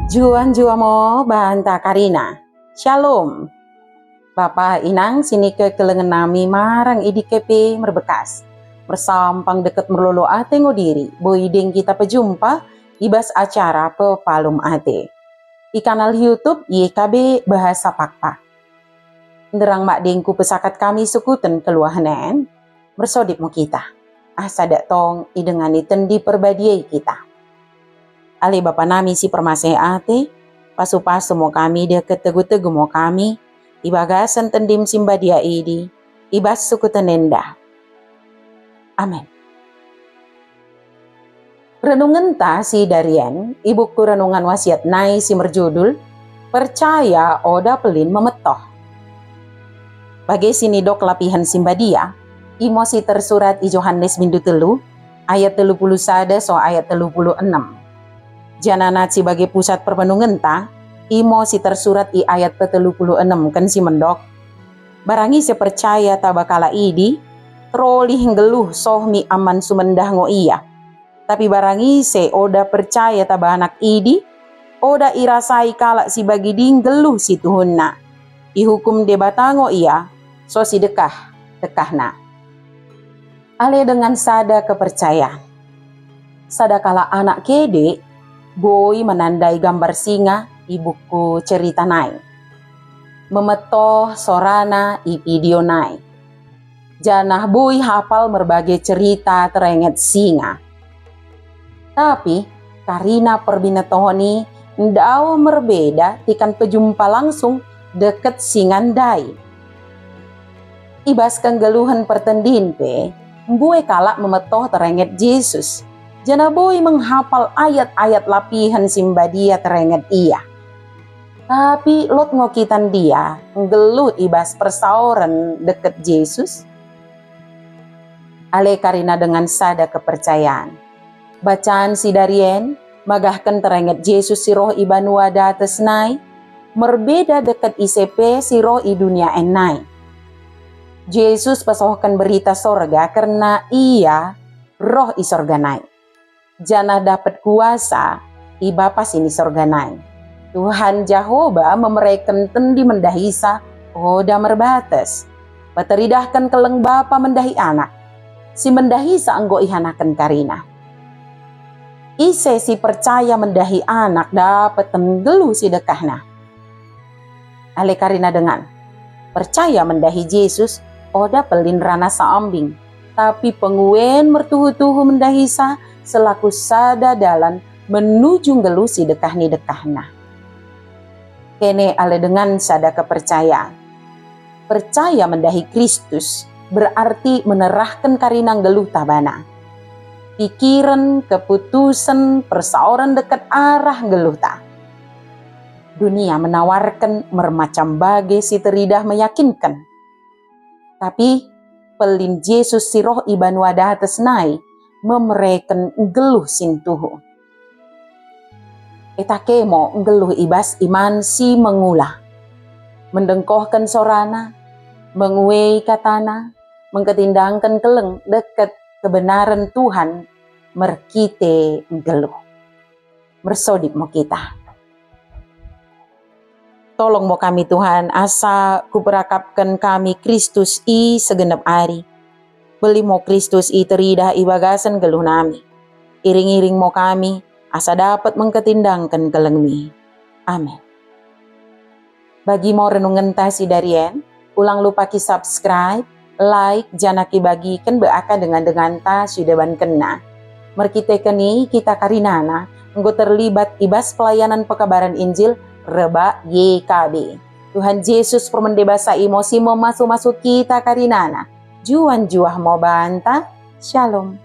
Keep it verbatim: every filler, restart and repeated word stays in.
Njuah-njuah mo banta karina. Shalom. Bapa inang si nikekelengen nami marang i D K P Merbekas. Mersampang deket merlolo ate ngo diri, boi deng kita pejumpa i bas acara Pepalum Ate. I kanal YouTube Y K B Bahasa Pakpak. Nderang mak deng kupesakat kami sukuten keluahen en, mersodip mo kita, asa dak tong idengani Tendi Perbadia i kita. Ale Bapa nami si permaseh ate, pasu-pasu mo kami deket tegu-tegu mo kami, i bagasen Tendim si mbadia idi, i bas sukuten enda. Amen. Renungenta si darien i buku Renungan Wasiat nai si merjudul Percaya Oda Pelin Memetoh. Bage si nidok lapihen si mbadia, imo si tersurat i Johanes bindu telu, ayat telu puluh sada so ayat telu puluh enem. Janana si bage pusat permenungenta, imo si tersurat i ayat petelu puluh enem ken si mendok, Barang ise percaya taba kalak idi, terolih nggeluh soh mi aman sumendah ngo ia. Tapi barang ise oda percaya taba Anak idi, oda irasai kalak si bagidi nggeluh si tuhunna. Ihukum Dibata ngo ia, so si dekah, dekahna. Ale dengan sada kepercayan. Sada kalak anak kede boi menandai gambar singa i buku cerita nai. Memetoh sorana i video nai. Janah boi hapal merbage cerita terenget singa. Tapi, karina perbinetohen i ndauh merbeda tikan pejumpa langsung deket singa ndai. I bas kenggeluhen pertendin pe, mbue kalak memetoh terenget Jesus, janah boi menghapal ayat-ayat lapihen si mbadia terenget ia. Tapi lot ngo kita ndia nggeluh i bas persaoren deket Jesus? Ale karina dengan sada kepercayan. Bacan si darien magahken terenget Jesus si roh i banua dates nai, merbeda deket ise pe si roh i dunia en nai. Jesus pesohken berita sorga kerna ia roh i sorga nai, janah dapet kuasa i Bapa si ni sorga nai. Tuhan Jehoba memereken tendi mendahisa oda merbates. Peteridahken keleng Bapa mendahi Anak, si mendahisa enggo ihanaken karina. Ise si percaya mendahi Anak dapet nggeluh si dekahna. Ale karina dengan, percaya mendahi Jesus oda pelin rana sambing, tapi penguen mertuhu-tuhu mendahisa selaku sada dalan menuju nggeluh si dekah ni dekahna. Kene ale dengan sada kepercayaan. Percaya mendahi Kristus berarti menerahken karina nggeluhta bana. Pikiren, keputusen, persaoren deket arah nggeluhta. Dunia menawarken mermacam bage si teridah meyakinken. Tapi, pelin Jesus si roh i banua dates nai memereken nggeluh si ntuhu. Etake mo nggeluh i bas iman si mengula, mendengkohken sorana, menguei katana, mengketindangken keleng deket kebenaren Tuhan merkite nggeluh. Mersodip mo kita. Tolong mo kami, Tuhan, asa kuperakapken kami Kristus i segenep ari. Beli mo Kristus i teridah i bagasen geluh nami. Iring-iring mo kami, asa dapet mengketindangken kelengmi. Amin. Bagi mo renungenta si darien, ulang lupa ki subscribe, like, janah kibagiken be aka dengan-denganta si debankenna. Merkiteken i kita karinana enggo terlibat i bas pelayanan pekabaren Injil rebak Y K B. Tuhan Jesus permende basa imo si memasu-masu kita karinana. Juan-juah mo banta. Shalom.